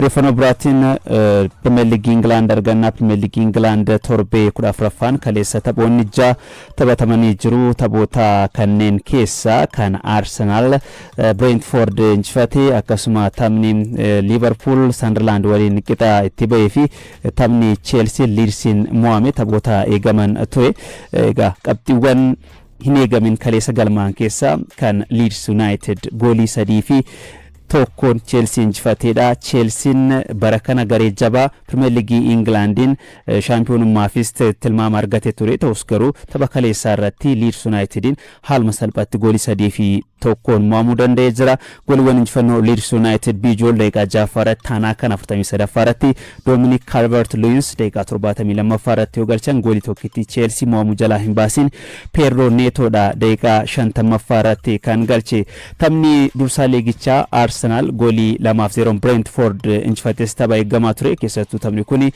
Odeeffannoo biraatiin Pirimeer Liigii Ingilaand argannaa. Pirimeer Liigii Ingilaand torbee 14ffaan kaleessa taphoonni 6 taphatamanii jiru. Taphoota kanneen keessaa kan Arsenaal Brentford injifate, akkasuma taphni Liverpool Sunderland waliin qixa itti bahee fi taphni Chelsea Leedsiin mo'ame taphoota eegaman ture. Egaa qabxiiwwan hin eegamin kaleessa galmaan keessaa kan Leeds United goolii 3 fi 1n Chelsea injifateedha. Chelsiin bara kana garee jabaa Pirimeer Liigii Ingilaandiin shaampiyoonummaafis tilmaama argate ture. Ta'us garuu tapha kaleessaa irratti Leeds Unitediin haaluma salphaatti goolii 3 fi 1n mo'amuu danda'ee jira. Gooliiwwan injifannoo Leeds United Biijool daqiiqaa 6ffaa irratti, Taanaakaan 43ffaa irratti, Dominic Calvert Lewin daqiiqaa 72ffaa irratti yoo galchan, goolii tokkitti Chelsea mo'amuu jalaa hin baasin Pedro Netoodha daqiiqaa 50ffaa irratti kan galche. Taphni dursaa liigichaa Arsenal goolii 2f 0n Brentford injifates tapha eeggamaa ture. Keessattuu taphni kun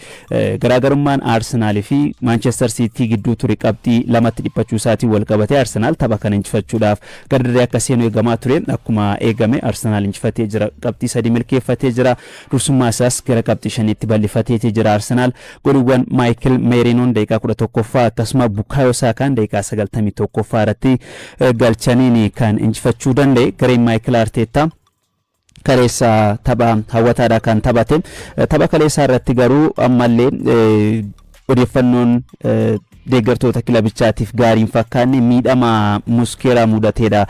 garaagarummaan Arsenal fi Manchester City gidduu ture qabxii 2tti dhiphachuu isaatiin wal qabate Arsenal tapha kana injifachuudhaaf gara dirree akka seenu eegamaa ture. Akkuma eegame Arsenal injifatee jira, qabxii 3 milkeeffatee jira, dursummaa isaas gara qabxii 5tti bal'ifateetii jira Arsenal. Gooliiwwan Michael Merinoon daqiiqaa 11ffaa akkasuma Bukayo Saakaan daqiiqaa 91ffaa irratti galchaniin kan injifachuu danda'e gareen Mikel Arteta kaleessa tapha hawwataadha kan taphate. Tapha kaleessaa irratti garuu ammallee odeeffannoon deeggartoota kilabichaatiif gaarii hin fakkaanne miidhama Muskeeraa mudateedha.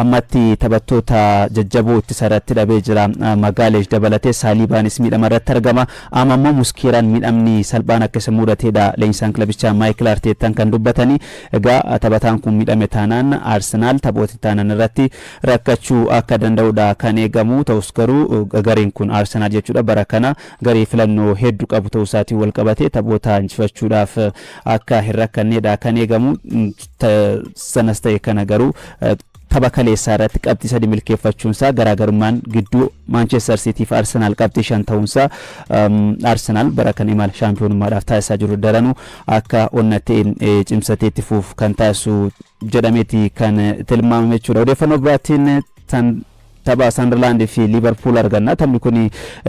Ammatti taphattoota jajjaboo ittisa irratti dhabee jira. Magaaleesh dabalatee Saalibaanis miidhama irratti argama. Amma immoo Muskeeraan miidhamni salphaan akka isa mudateedha leenjisaan kilabichaa Maayikil Arteettaan kan dubbatanii. Egaa taphataan kun miidhame taanaan Arsenaal taphoota taanan irratti rakkachuu akka danda'udha kan eegamu. Ta'us garuu gareen kun, Arsenaal jechuudha, bara kana garee filannoo hedduu qabu ta'uu isaatiin wal qabate taphoota injifachuudhaaf akka hin rakkanneedha kan eegamu. Sanas ta'e kana garuu tapha kaleessaa irratti qabxii 3 milkeeffachuunsaa, garaagarummaan gidduu Maanchestar Siitii fi Arsenaal qabxii 5 ta'uunsaa, Arsenaal bara kana imala shaampiyoonummaadhaaf taasisaa jiru daranuu akka onnatee cimsatee itti fuuf kan taasisu jedhameeti kan tilmaamame jechuudha. Odeeffannoo biraatiin tan tapha Sunderland fi Liverpool arganna. Taphni kun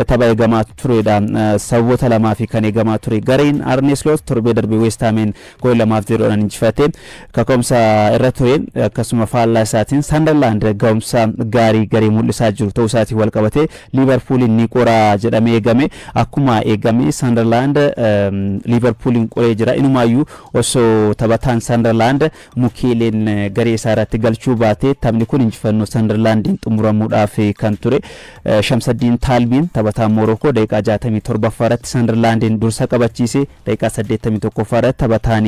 tapha eegamaa turedha. Sababoota lamaa fi kan eegamaa ture. Gareen Arne Slot torbee darbe West Hamiin goolii 2f 0dhaan injifate. Kaka'umsa irra ture. Akkasuma faallaa isaatiin Sunderland ga'umsa gaarii garee mul'isaa jiru ta'uu isaatiin wal qabate Liverpooliin ni qoraa jedhamee eegame. Akkuma eegame Sunderland Liverpooliin qoree jira. Inumaayyuu osoo taphataan Sunderland Mukeeleen garee isaa irratti galchuu baate taphni kun injifannoo Sunderlandiin xumuramuudhaaf kan ture. Shamsaddiin Taalbiin taphataan Moorokoo daqiiqaa 67ffaa irratti Sunderlandiin dursa qabachiise. Daqiiqaa 81ffaa irratti taphataan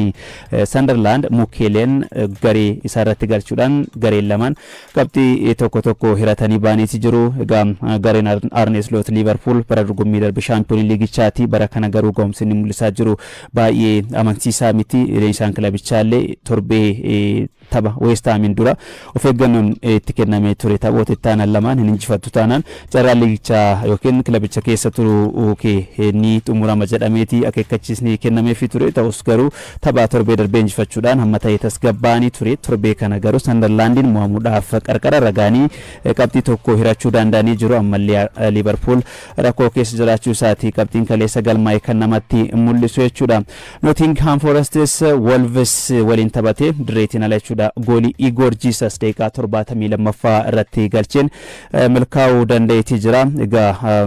Sunderland Mukeeleen garee isaa irratti galchuudhaan gareen lamaan qabxii tokko tokko hiratanii baaniiti jiru. Egaa gareen Arne Slot Liverpool bara dorgommii darbe shaampiyoonii liigichaati. Bara kana garuu ga'umsi inni mul'isaa jiru baay'ee amansiisaa miti. Leenjisaan kilabichaa illee torbee tapha West Hamiin dura of eeggannoon itti kennamee ture. Taphoota itti aanan lamaan hin injifattu taanaan carraa liigichaa yookiin kilabicha keessa turuu kee ni xumurama jedhameeti akeekkachiisni kennameefii ture. Ta'us garuu tapha torbee darbee injifachuudhaan hamma ta'e tasgabbaa'anii ture. Torbee kana garuu Sunderlandiin mo'amuudhaaf qarqara ragaanii qabxii 1 hirachuu danda'anii jiru. Ammallee Liverpool rakkoo keessa jiraachuu isaati qabxiin kaleessa galmaa'e kan namatti mul'isu jechuudha. Nottingham Forestis Wolves waliin taphate dirreetiin ala jechuudha. Goolii Igor Jesus daqiiqaa 72ffaa irratti galcheen milkaa'uu danda'eetii jira. Egaa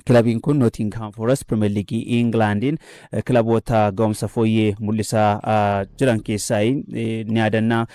kilabiin kun Nottingham Forest Premier League Englandiin kilaboota ga'umsa fooyyee mul'isaa jiran keessaa ni yaadannaa.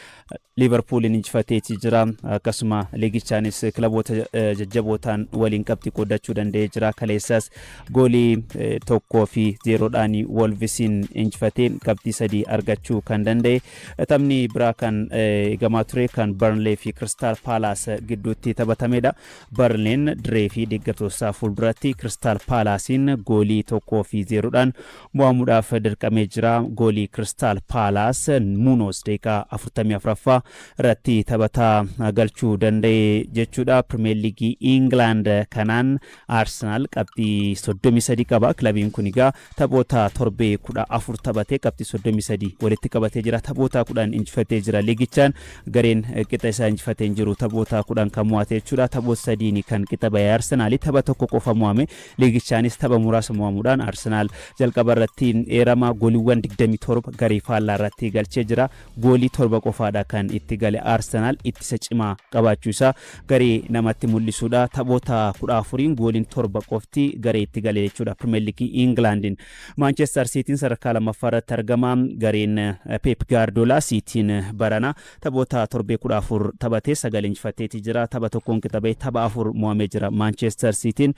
Liverpooliin injifateetii jira. Akkasuma liigichaanis kilaboota jajjabootaan waliin qabxii qooddachuu danda'ee jira. Kaleessas goolii 1 fi 0dhaan Wolvesiin injifatee qabxii 3 argachuu kan danda'e. Taphni biraa kan eegamaa ture kan Burnley fi Crystal Palace gidduutti taphatamedha. Burnleen dirree fi deeggartoota fuulduratti Crystal Palacein goolii 1 fi 0dhaan mo'amuudhaaf dirqamee jira. Goolii Crystal Palace Munoz daqiiqaa 44ffaa irratti taphataa galchuu danda'e jechuudha. Premier League England kanaan Arsenal qabxii 33 qaba. Kilabiin kun egaa taphoota torbee 14 taphatee qabxii 33 walitti qabatee jira. Taphoota 10 injifatee jira. Liigichaan gareen qixa isaa injifatee hin jiru. Taphoota 10 kan mo'ate jechuudha. Taphoota sadiin kan qixa bahee Arsenaali tapha tokko qofa mo'ame. mo'ame. Liigichaanis tapha muraasa mo'amuudhaan Arsenaal jalqaba irratti eerama. Gooliiwwan 27 garee faallaa irratti galchee jira. Goolii 7 qofaadha kan itti gale. Arsenaal ittisa cimaa qabaachuu isaa garee namatti mul'isuudha. Taphoota 14n gooliin 7 qofti garee itti gale jechuudha. Pirimeer Liigii Ingilaandiin Maanchestar Siitiin sadarkaa lammaffaa irratti argama. Gareen Pep Gaardiyoolaa Siitiin barana taphoota torbee 14 taphatee 9 injifateeti jira. Tapha tokkoon qixa bahee tapha 4 mo'amee jira. Maanchestar Siitiin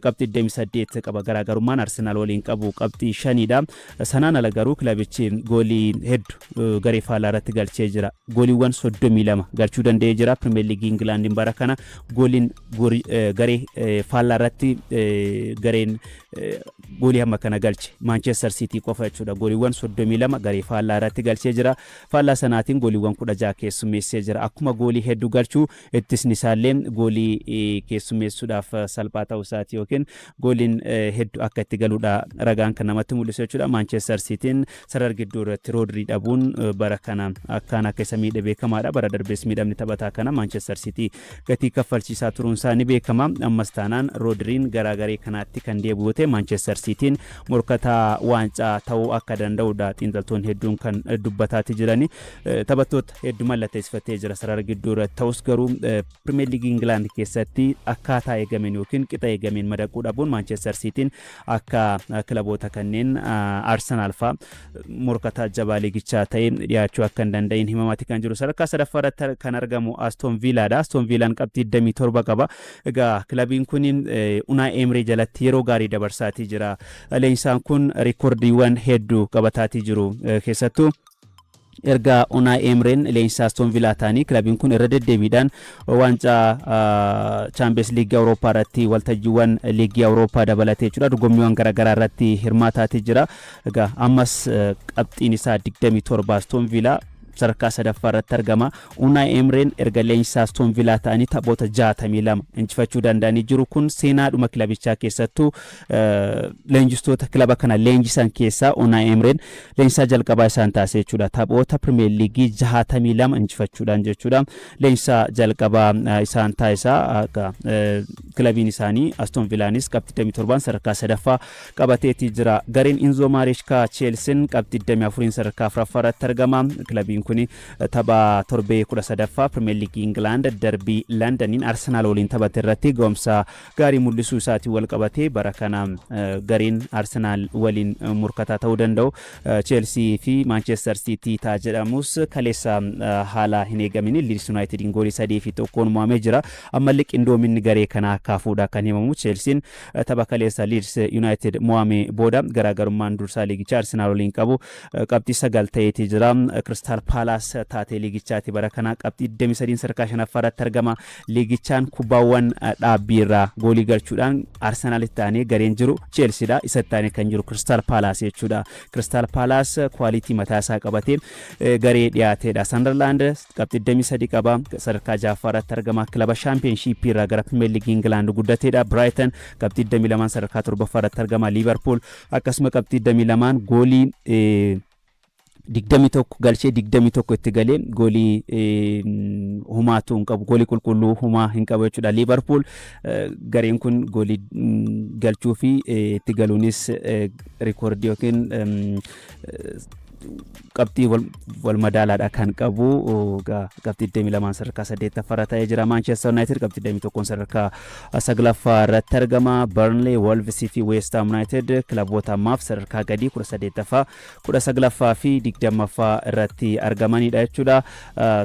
qabxii 28 qaba. Garaagarummaan Arsenaal waliin qabu qabxii 5dha. Sanaan ala garuu kilabichi goolii hedduu garee faallaa irratti galchee jira. Gooliiwwan 32 galchuu danda'ee jira. Pirimeer Liigii Ingilaandiin bara kana gooliin garee faallaa irratti gareen goolii hamma kana galche Maanchestar Siitii qofa jechuudha. Gooliiwwan 32 garee faallaa irratti galchee jira. Faallaa sanaatiin gooliiwwan 16 keessummeessee jira. Akkuma goolii hedduu galchuu, ittisni isaallee goolii keessummeessuudhaaf salphaa ta'uu isaati yookiin gooliin hedduu akka itti galuudha ragaan kan namatti mul'isu jechuudha. Maanchestar Siitiin sarara gidduu irratti Roodrii dhabuun bara kana akkaan akka isa miidhe beekamaadha. Bara darbees miidhamni taphataa kana Maanchestar Siitii gatii kaffalchiisaa turuun isaa ni beekama. Ammas taanaan Roodriin gara garee kanaatti kan deebi'u ta'e, Maanchestar Siitiin morkataa waancaa ta'uu akka danda'udha xiinxaltoonni hedduun kan dubbataati jirani. Taphattoota hedduu mallatteessifatee jira sarara gidduu irratti, ta'us garuu Pirimeer Liigii Ingilaand keessatti akkaataa eegameen yookiin qixa eegameen madaquu dhabuun Maanchestar Siitiin akka kilaboota kanneen Arsenaal fa'a morkataa jabaa liigichaa ta'ee dhiyaachuu akka hin danda'in himamaati kan jiru. Sadarkaa sadaffaa irratti kan argamu Aston Viilaadha. Aston Viilaan qabxii 27 qaba. Egaa kilabiin kun Unai Emery jalatti yeroo gaarii dabarsaatii jira. Leenjisaan kun reekoordiiwwan hedduu qabataatii jiru. Keessattuu erga Unai Emereen leenjisaa Aston Villa ta'anii kilabiin kun irra deddeebiidhaan waancaa Chaampiyeens Liigii Awurooppaa irratti, waltajjiiwwan Liigii Awurooppaa dabalatee jechuudha, dorgommiiwwan garaagaraa irratti hirmaataatii jira. Egaa ammas qabxiin isaa 27, Aston Villa sadarkaa sadaffaa irratti argama. Unai Emereen erga leenjisaa Aston Villa ta'anii taphoota 62 injifachuu danda'anii jiru. Kun seenaadhuma kilabichaa keessattuu leenjistoota kilaba kana leenjisan keessaa Unai Emereen leenjisaa jalqabaa isaan taasise jechuudha. Taphoota Pirimeer Liigii 62 injifachuudhaan jechuudha. Leenjisaa jalqabaa isaan taasisaa. Kilabiin isaanii Aston Villaanis qabxii 27 sadarkaa sadaffaa qabateetii jira. Gareen Inzo Maareshkaa Cheelsiin qabxii 24 sadarkaa afuraffaa irratti argama. Kilabiin kun tapha torbee 13ffaa Pirimeer Liigii Ingilaand darbii Londaniin Arsenaal waliin taphate irratti ga'umsa gaarii mul'isuu isaatiin wal qabatee bara kana gareen Arsenaal waliin morkataa ta'uu danda'u Cheelsii fi Maanchestar Siitii ta'a jedhamus, kaleessa haala hin eegamin Liids Yuunaayitediin goolii 3-1n mo'amee jira. Ammallee qindoominni garee kanaa kaafuudha kan himamu. Cheelsiin tapha kaleessa Liids Yuunaayitid mo'ame booda garaagarummaan dursaa liigichaa Arsenaal waliin qabu qabxii 9 ta'eetii jira. Kiristaal Paalaas taatee liigichaati bara kana qabxii 23 sadarkaa shanaffaa irratti argama. Liigichaan kubbaawwan dhaabbii irraa goolii galchuudhaan Arsenaalitti aanee gareen jiru Cheelsiidha. Isatti aanee kan jiru Kiristaal Paalaas jechuudha. Kiristaal Paalaas quality mataa isaa qabatee garee dhiyaateedha. Sanderlaand qabxii 23 qaba. Sadarkaa ja'affaa irratti argama. Kilaba Shaampiyoonshiippii irraa gara Pirimeer Liigii Ingilaand guddateedha. Biraayiten qabxii 22 sadarkaa torbaffaa irratti argama. Liivarpuul akkasuma qabxii 22, goolii 21 galchee 21 itti galee goolii humaatu hin qabu, goolii qulqulluu humaa hin qabu jechuudha. Liivarpuul gareen kun goolii galchuu fi itti galuunis rikoordii yookiin qabxii wal madaalaadha kan qabu. Qabxii 22 sadarkaa saddeettaffaarra ta'ee jira. Manchester United qabxii 21 sadarkaa saglaffaa irratti argama. Burnley, Wolves fi West Ham United kilaboota ammaaf sadarkaa gadii 18ffaa, 19ffaa fi 20ffaa irratti argamanidha jechuudha.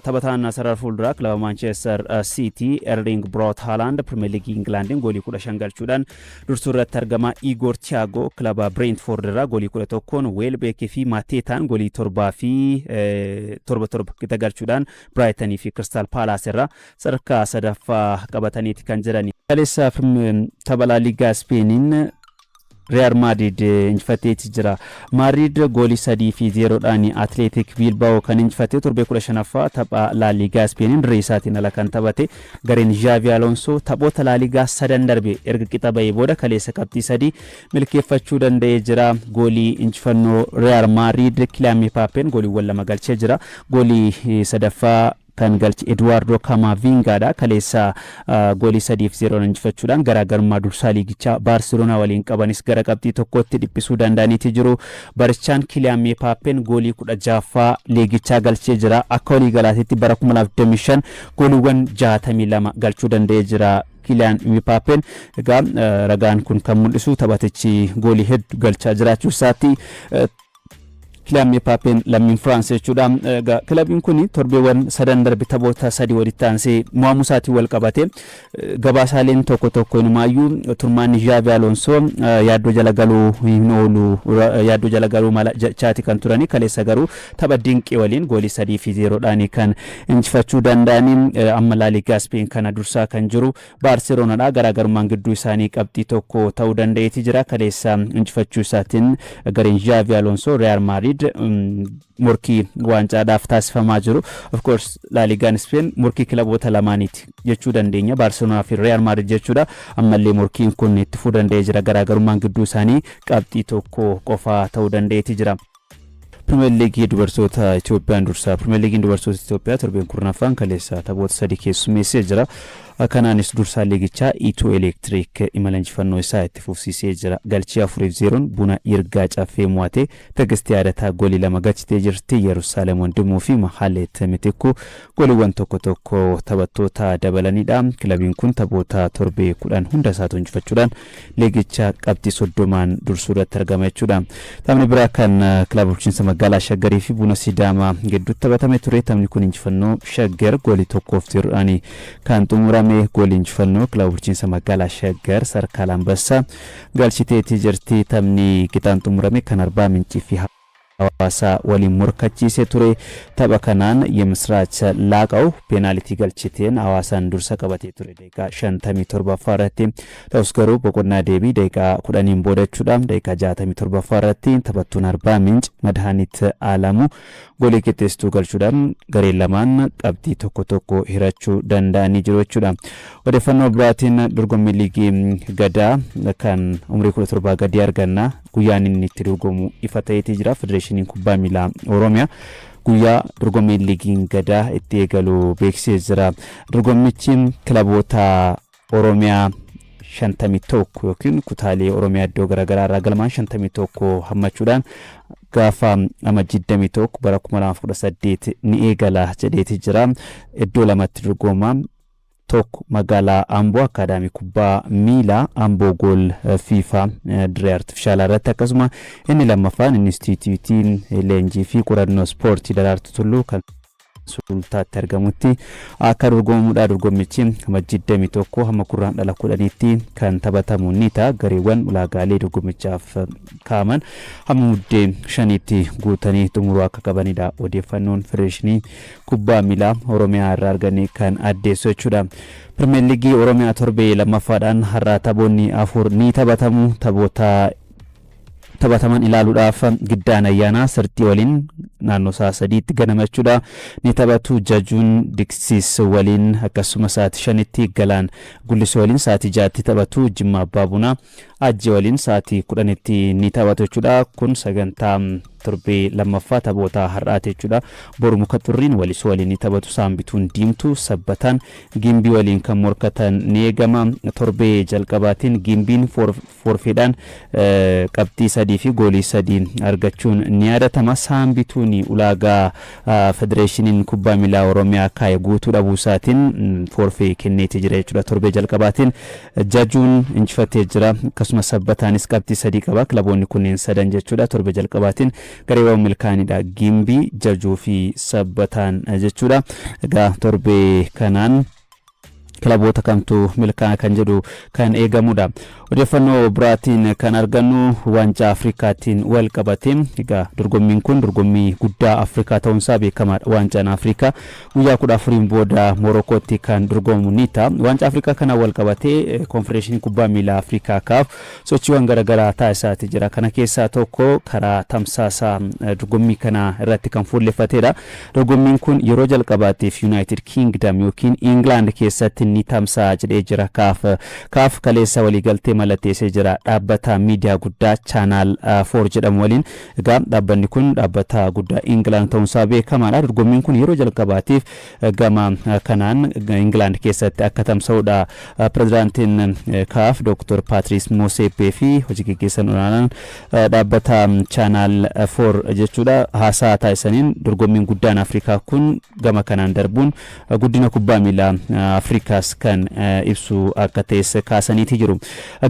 Taphataan sarara fuulduraa kilaba Manchester City Erling Braut Haaland Premier League Ingilaandiin goolii 15 galchuudhaan dursuu irratti argama. Igor Thiago kilaba Brentford irraa goolii 11n, Welbeck fi Mateetaan goolii 7 fi 7 7 qixa galchuudhaan Brightonii fi Crystal Palace irraa sadarkaa sadaffaa qabataniiti kan jirani. Kaleessa tapha La Ligaa Ispeeniin Real Madrid injifateeti jira. Madrid goolii 3-0dhaan Atleetik Bilbao kan injifate torbee 15ffaa tapha La Ligaa Ispeeniin dirree isaatiin ala kan taphate gareen Xavi Alonso taphoota La Ligaa sadan darbe erga qixa bahee booda kaleessa qabxii 3 milkeeffachuu danda'ee jira. Goolii injifannoo Real Madrid Kylian Mbappeen gooliiwwan 2 galchee jira. Goolii sadaffaa Kan galche Eduwaardoo Kaamaaviingaadha. Kaleessa goolii 3-0 injifachuudhaan garaagarummaa dursaa liigichaa Baarseloonaa waliin qabanis gara qabxii tokkotti dhiphisuu danda'aniiti jiru. Barichaan Kiliyaan Meepaappeen goolii 16ffaa liigichaa galchee jira. Akka waliigalaatitti bara 2025 gooliiwwan 62 galchuu danda'ee jira. Kiliyaan Mipaappeen egaa ragaan kun kan mul'isu taphatichi goolii hedduu galchaa jiraachuu isaatti. Kiliyaan Mipaappeen lammiin Firaans jechuudha. Egaa kilabiin kun torbeewwan sadan darbe taphoota sadii walitti aansee mo'amuu isaatiin wal qabate gabaasaaleen tokko tokko inumaayyuu turmaanni Zhaavi Alonsoo yaaddoo jala galuu hin oolu, yaaddoo jala galuu mala jechaati kan turani. Kaleessa garuu tapha dinqii waliin goolii 3-0dhaan kan injifachuu danda'anii amma Laaligaa Speen kana dursaa kan jiru Baarseloonadha. Garaagarummaan gidduu isaanii qabxii tokko ta'uu danda'eeti jira. Kaleessa injifachuu isaatiin gareen Zhaavi Alonsoo Real Madrid morkii waancaadhaaf taasifamaa jiru. Of course, Laaligaan Speen morkii kilaboota lamaaniiti jechuu dandeenya. Baarseloonaa fi Real Madrid jechuudha. Ammallee morkiin kun itti fufuu danda'ee jira. Garaagarummaan gidduu isaanii qabxii tokko qofa ta'uu danda'eeti jira. Pirimeer Liigii dubartoota Itoophiyaan dursaa. Pirimeer Liigiin dubartoota Itoophiyaa torbeen 10ffaan kaleessa taphoota sadii keessummeessee jira. Kanaanis dursaa liigichaa Itiyoo Elektiriik imala injifannoo isaa itti fufsiisee jira. Galchii 4-0n Buna Yirgaa Caffee mo'ate. Tigist Yaadataa goolii lama galchitee jirti. Yerusaalem Wandimuu fi Mahaleet Mitikkuu gooliiwwan tokko tokko taphattoota dabalanidha. Kilabiin kun taphoota torbee 10 hunda isaatu injifachuudhaan liigicha qabxii 30n dursuu irratti argama jechuudha. Taphni biraa kan kilaba bulchiinsa magaalaa Shaggarii fi Buna Sidaamaa gidduutti taphatame ture. Taphni kun injifannoo Shaggar goolii 1-0dhaan kan xumurame. Goolii injifannoo kilaba bulchiinsa magaalaa Shaggar Sarkaal Ambassaa galchiteetii jirti. Taphni qixaan xumurame kan Arbaa Mincii fi Hawaasaa waliin morkachiise ture. Tapha kanaan Yemisraach Laaqaw peenaalitii galchiteen Hawaasaan dursa qabatee ture daqiiqaa 57ffaa irratti. Ta'us garuu boqonnaa deebii daqiiqaa 10n booda jechuudha, daqiiqaa 67ffaa irratti taphattuun Arbaa Minc Madhaanit Alamuu goolii qixxeessituu galchuudhaan gareen lamaan qabxii tokko tokko hirachuu danda'anii jiru jechuudha. Odeeffannoo biraatiin dorgommii liigii Gadaa kan umrii 17 gadii arganna. Guyyaan inni itti dorgomu ifa ta'eetii jira. Federeeshiniin Kubbaa Miilaa Oromiyaa guyyaa dorgommiin liigiin Gadaa itti eegalu beeksisee jira. Dorgommichi kilaboota Oromiyaa 51 yookiin kutaalee Oromiyaa iddoo garaagaraa irraa galmaan 51 hammachuudhaan gaafa Amajjii 21 bara 2018 ni eegala jedheeti jira. Iddoo lamatti dorgoma. Tokko magaalaa Amboo Akkaadaamii Kubbaa Miilaa Amboo Gool Fiifaa dirree artifishaalaa irratti, akkasuma inni lammaffaan Inistiitiyuutii Leenjii fi Qorannoo Ispoortii Daraartuu Tulluu kan Sulultaatti argamutti akka dorgomamudha. Dorgommichi Amajjii 21 hamma Gurraandhala 10tti kan taphatamu ni ta'a. Gareewwan ulaagaalee dorgommichaaf kaa'aman hamma Muddee 5tti guutanii xumuruu akka qabanidha odeeffannoon Federeeshinii Kubbaa Miilaa Oromiyaa irraa arganne kan addeessu jechuudha. Pirimeer Liigii Oromiyaa torbee lammaffaadhaan har'a taphoonni afur ni taphatamu. Taphoota taphataman ilaaluudhaaf Giddaan Ayyaanaa Sirxii waliin naannoo sa'a 3tti ganama jechuudha ni taphatu. Jajuun Diksiis waliin akkasuma sa'aatii 5tti, Galaan Gullisoo waliin sa'aatii 6tti taphatu. Jimma Abbaa Bunaa Ajjee waliin sa'aatii 10tti ni taphatu jechuudha. Kun sagantaa torbee lammaffaa taphoota har'aati jechuudha. Boru Muka Xurriin Walisoo waliin ni taphatu. Saambituun Diimtuu Sabbataan Gimbii waliin kan morkatan ni eegama. Torbee jalqabaatiin Gimbiin forfeedhaan qabxii 3 fi goolii 3 argachuun ni yaadatama. Saambituun ulaagaa Federeeshiniin Kubbaa Miilaa Oromiyaa kaa'e guutuu dhabuu isaatiin forfee kenneetii jira jechuudha. Torbee jalqabaatiin Jajuun injifatee jira. Akkasumas Sabbataanis qabxii 3 qaba. Kilaboonni kunneen sadan jechuudha. Torbee jalqabaatiin gareewwan milkaa'anidha. Gimbii, Jajuu fi Sabbataan jechuudha. Egaa torbee kanaan kilaboota kamtu milkaa'a kan jedhu kan eegamudha. Odeeffannoo biraatiin kan argannu waancaa Afrikaatiin wal qabate. Egaa dorgommiin kun dorgommii guddaa Afrikaa ta'uunsaa beekamaadha. Waancaan Afrikaa guyyaa 14n booda Morokootti kan dorgomamu ni ta'a. Waancaa Afrikaa kanaan wal qabatee Konfedereeshiniin Kubbaa Miilaa Afrikaa CAF sochiiwwan garaagaraa taasisaati jira. Kana keessaa tokko karaa tamsaasa dorgommii kanaa irratti kan fuulleffatedha. Dorgommiin kun yeroo jalqabaatiif Yunaayitid Kiingdam yookiin Ingilaand keessatti ni ni tamsa'a jedhee jira CAF. CAF kaleessa waliigaltee mallatteessee jira dhaabbata miidiyaa guddaa Channel 4 jedhamu waliin. Egaa dhaabbanni kun dhaabbata guddaa Ingilaand ta'uunsaa beekamaadha. Dorgommiin kun yeroo jalqabaatiif gama kanaan Ingilaand keessatti akka tamsa'udha. Pirezidaantiin CAF Dr. Patrice Motsepe fi hojii gaggeessan olaanaan dhaabbata Channel 4 jechuudha, haasaa taasisaniin dorgommiin guddaan Afrikaa kun gama kanaan darbuun guddina kubbaa miilaa Afrikaas kan ibsu akka ta'es kaasaniiti jiru.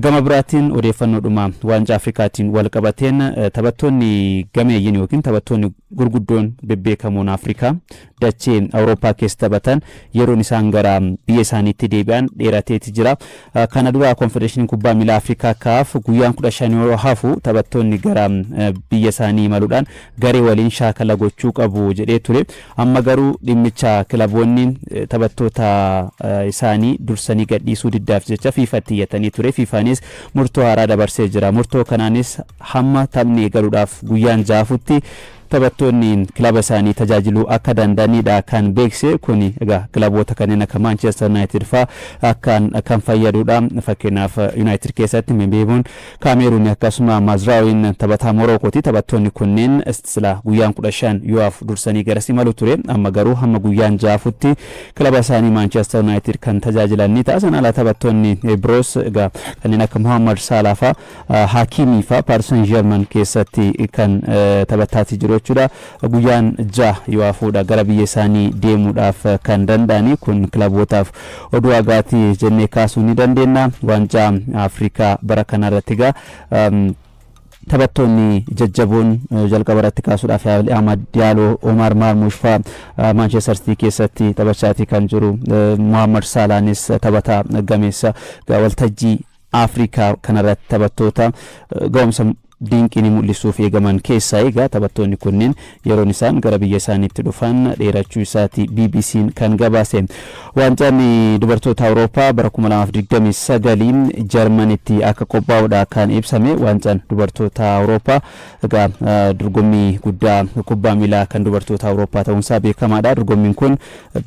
Gama biraatiin, odeeffannoodhuma waancaa Afrikaatiin wal qabateen, taphattoonni gameeyyiin yookiin taphattoonni gurguddoon bebbeekamoon Afrikaa dachee Awurooppaa keessa taphatan yeroon isaan gara biyya isaaniitti deebi'an dheerateeti jira. Kana dura Konfedereeshiniin Kubbaa Miilaa Afrikaa CAF guyyaan 15 yeroo hafu taphattoonni gara biyya isaanii imaluudhaan garee waliin shaakala gochuu qabu jedhee ture. Amma garuu dhimmicha kilaboonni taphattoota isaanii dursanii gadhiisuu diddaaf jecha FIFAtti iyyatanii ture. FIFAnis murtoo haaraa dabarsee jira. Murtoo kanaanis hamma taphni eegaluudhaaf guyyaan 6 hafutti taphattoonni kilaba isaanii tajaajiluu akka danda'anidha kan beekse. Kun egaa kilaboota kanneen akka Manchester United faa akkaan kan fayyadudha. Fakkeenyaaf, United keessatti Mbeumoon Kaameruun, akkasuma Mazraawiin taphataa Morookooti. Taphattoonni kunneen sila guyyaan 15 yoo hafu dursanii garas imalu ture. Amma garuu hamma guyyaan 6 hafutti kilaba isaanii Manchester United kan tajaajilan ni ta'a. Sana ala taphattoonni biroos egaa kanneen akka Muhammad Salah faa, Hakimi faa Paris Saint-Germain keessatti kan taphataatii jiru jechuudha. Guyyaan 6 yoo hafuudha gara biyya isaanii deemuudhaaf kan danda'ani. Kun kilabootaaf oduu hagaatii jennee kaasuu ni dandeenya. Waancaa Afrikaa bara kana irratti egaa taphattoonni jajjaboon jalqaba irratti kaasuudhaaf Ahmad Diallo, Omar Marmoush faa Manchester City keessatti taphachaatii kan jiru, Muhammad Salaanis taphataa gameessa. Waltajjii Afrikaa kanarratti taphattoota ga'umsa dinqii ni mul'isuuf eegaman keessaa egaa taphattoonni kunneen yeroon isaan gara biyya isaaniitti dhufan dheerachuu isaati BBC'n kan gabaase. Waancaan dubartoota Awurooppaa bara 2029 Jarmanitti akka qophaa'udha kan ibsame. Waancaan dubartoota Awurooppaa egaa dorgommii guddaa kubbaa miilaa kan dubartoota Awurooppaa ta'uunsaa beekamaadha. Dorgommiin kun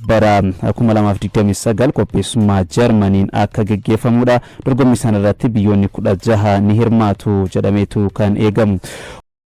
bara 2029 qopheessummaa Jarmaniin akka geggeeffamudha. Dorgommii sana irratti biyyoonni 16 ni hirmaatu jedhameetu kan eegamu.